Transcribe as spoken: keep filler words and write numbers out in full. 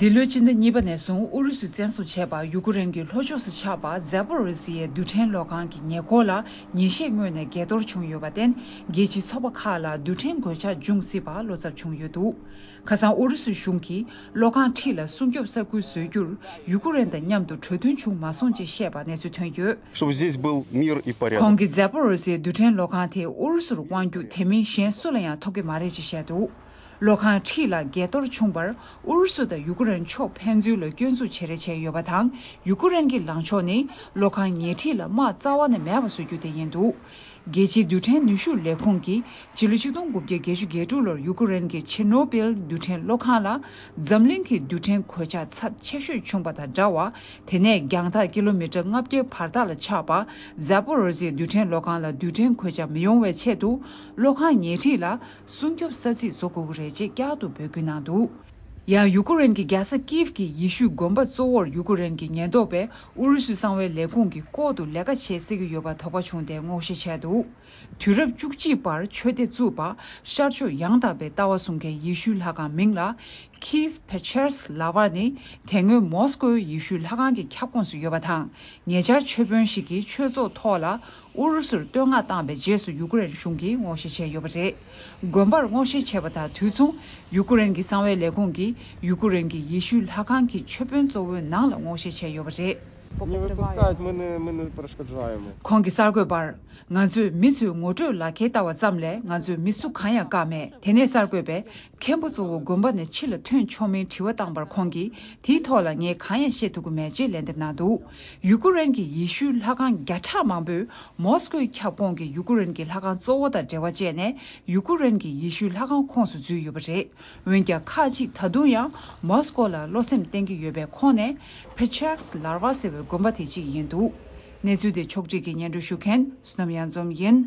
འདི་ལོའི་སྤྱི་ཟླ་གཉིས་པ་ནས་བཟུང་ཨུ་རུ་སུས་བཙན་བཟུང་བྱས་པ་ཡུ་ཀེ་རེན་གྱི་ལྷོ་ཕྱོགས་སུ་ཆགས་པ་ཛ་པོ་རི་ཟི་ཡའི་རྡུལ་ཕྲན་གློག་ཁང་གི་ཉེ་འཁོར་ལ་ཉིན་ཤས་སྔོན་ནས་འགས་གཏོར་བྱུང་ཡོད་པར་བརྟེན། རྒྱལ་སྤྱིའི་ཚོགས་པ་ཁག་ལ་རྡུལ་ཕྲན་གོད་ཆག་འབྱུང་སྲིད་པ་བློ་འཚབ་བྱུང་ཡོད་འདུག་ཁ་སང་ཨུ་རུ་སུའི་གཞུང་གིས་གློག་ཁང་འཁྲིས་ལ་སྲུང་སྐྱོབ་ས་ཁུལ་བཟོ་རྒྱུར་ཡུ་ཀེ་རེན་དང་མཉམ་དུ་གྲོས་མཐུན་བྱུང་མ་སོང་ཅེས་བཤད་པ་གནས་ཚུལ་ཐོན་ཡོད། Чтобы здесь был мир и порядок. ཁོང་གིས་ཛ་པོ་རི་སིའི་རྡུལ་ཕྲན་གློག་ཁང་དེ་ཨུ་རུ་སུར་དབང་རྒྱུ་དེ་མིན་གཞན་སུ་ལ་ཡང་ཐོབ་ཀྱི་མ་རེད་ཅེས་བཤད་འདུག་གློག་ཁང་འཁྲིས་ལ་འགས་གཏོར་བྱུང་བར་ཨུ་རུ་སུ་དང་ཡུ་ཀེ་རེན་ཕྱོགས་ཕན་ཚུན་ལ་སྐྱོན་འཛུགས་བྱེད་རེས་བྱས་ཡོད་པ་དང་། ཡུ་ཀེ་རེན་གྱི་ལངས་ཕྱོགས་ནི་གློག་ཁང་ཉེ་འཁྲིས་ལ་དམག་རྩ་བ་ནས་མེད་པ་བཟོ་རྒྱུ་དེ་ཡིན་འདུག་རྒྱལ་སྤྱིའི་རྡུལ་ཕྲན་ནུས་ཤུགས་ལས་ཁུངས་ཀྱིས་ཕྱི་ལོ་ཆིག་སྟོང་དགུ་བརྒྱ་བརྒྱད་ཅུ་གྱ་དྲུག་ལོར་ཡུ་ཀེ་རེན་གྱི་ཆེར་ནོ་བིལ་རྡུལ་ཕྲན་གློག་ཁང་ལ་འཛམ་གླིང་གི་རྡུལ་ཕྲན་གོད་ཆག་ཚབས་ཆེ་ཤོས་བྱུང་པ་དང་འདྲ་བར། དེ་ནས་རྒྱང་ཐག་ཀི་ལོ་མི་ཊར་ལྔ་བརྒྱའི་བར་ཐག་ལ་ཆགས་པ་ཛ་པོ་རོ་ཟི་རྡུལ་ཕྲན་གློག་ཁང་ལ་རྡུལ་ཕྲན་གོད་ཆག་མི་ཡོང་བའི་ཆེད་དུ། གློག་ཁང་ཉེ་འཁྲིས་ལ་སྲུང་སྐྱོབ་ས་ཚིགས་བཟོ་དགོས་ཀྱི་རེད་ཅེས་བསྐྱར་དུ་འབོད་སྐུལ་གནང་འདུག་ཡང་ཡུ་ཀེ་རེན་གྱི་རྒྱལ་ས་ཀིབ་ཀྱི་ཡེ་ཤུའི་དགོན་པ་གཙོ་བོར་ཡུ་ཀེ་རེན་གྱི་ཉེན་རྟོག་པས་ཨུ་རུ་སུའི་གསང་བའི་ལས་ཁུངས་ཀྱི་ལྐོག་ཏུ་ལས་ཀ་བྱེད་སྲིད་ཀྱི་ཡོད་པ་དོགས་པ་བྱུང་སྟེ་སྔོག་བཤེར་བྱས་འདུག་དུས་རབས་བཅུ་གཅིག་པར་ཆོས་སྡེ་བཙུགས་པ་ཤར་ཕྱོགས་ཡང་དག་པའི་ལྟ་བ་སྲུང་མཁན་ཡེ་ཤུའི་ལྷ་ཁང་མིང་ལ་Kyiv Pechersk Lavar ནི་དེ་སྔོན་མོ་སི་ཀོའི་ཡེ་ཤུའི་ལྷ་ཁང་གི་ཁྱབ་ཁོངས་སུ་ཡོད་པ་དང་། ཉེ་ཆར་ཆོས་དཔོན་ཞིག་གིས་ཆོས་ཚོགས་ཐོག་ལ་ཨུ་རུ་སུར་བསྟོད་བསྔགས་བཏང་བའི་རྗེས་སུ་ཡུ་ཀེ་རེན་གཞུང་གིས་སྔོག་བཤེར་བྱས་ཡོད་པ་རེད། དགོན་པར་སྔོག་བཤེར་བྱས་པ་དང་དུས་མཚུངས་ཡུ་ཀེ་རེན་གྱི་གསང་བའི་ལས་ཁུངས་ཀྱིས་ཡུ་ཀེ་རེན་གྱི་ཡེ་ཤུའི་ལྷ་ཁང་གི་ཆོས་དཔོན་གཙོ་བོའི་ནང་ལ་སྔོག་བཤེར་བྱས་ཡོད་པ་རེད། Не выпускают, мы не, мы не перешкоджаем. ཁོང་གིས་གསར་འགོད་པར། ང་ཚོས་མི་ཚོའི་ངོ་སྤྲོད་ལག་ཁྱེར་ལྟ་བ་ཙམ་ལས་ང་ཚོས་མི་སུ་གང་ཡང་བཀག་མེད། དེ་ནས་གསར་འགོད་པས་མཁན་པོ་གཙོ་བོ་དགོན་པ་ནས་ཕྱི་ལ་ཐོན་ཆོག་མིན་དྲི་བ་བཏང་པར་ཁོང་གིས་དེའི་ཐོག་ལ་ངས་གང་ཡང་བཤད་ཐུབ་ཀྱི་མེད་ཅེས་ལན་འདེབས་གནང་འདུག་ཡུ་ཀེ་རེན་གྱི་ཡེ་ཤུའི་ལྷ་ཁང་བརྒྱ་ཕྲག་མང་པོས་མོ་སི་ཀོའི་ཁྱབ་ཁོངས་ཀྱི་ཡུ་ཀེ་རེན་གྱི་ལྷ་ཁང་གཙོ་བོ་དང་འབྲེལ་བ་བཅད་ནས་ཡུ་ཀེ་རེན་གྱི་ཡེ་ཤུའི་ལྷ་ཁང་ཁོངས་སུ་འཛུལ་ཡོད་པ་རེད། འོན་ཀྱང་ཁག་ཅིག་ད་དུང་ཡང་མོ་སི་ཀོ་ལ་བློ་སེམས་གཏད་ཀྱི་ཡོད་པའི་ཁོངས་ནས་Pechersk Lavar ཟེར་བའི་དགོན་པ་དེ་གཅིག་ཡིན་འདུག་གནས་ཚུལ་དེ་ཕྱོགས་སྒྲིག་གིས་སྙན་སྒྲོན་ཞུ་མཁན་བསོད་ནམས་གཡང་འཛོམས་ཡིན།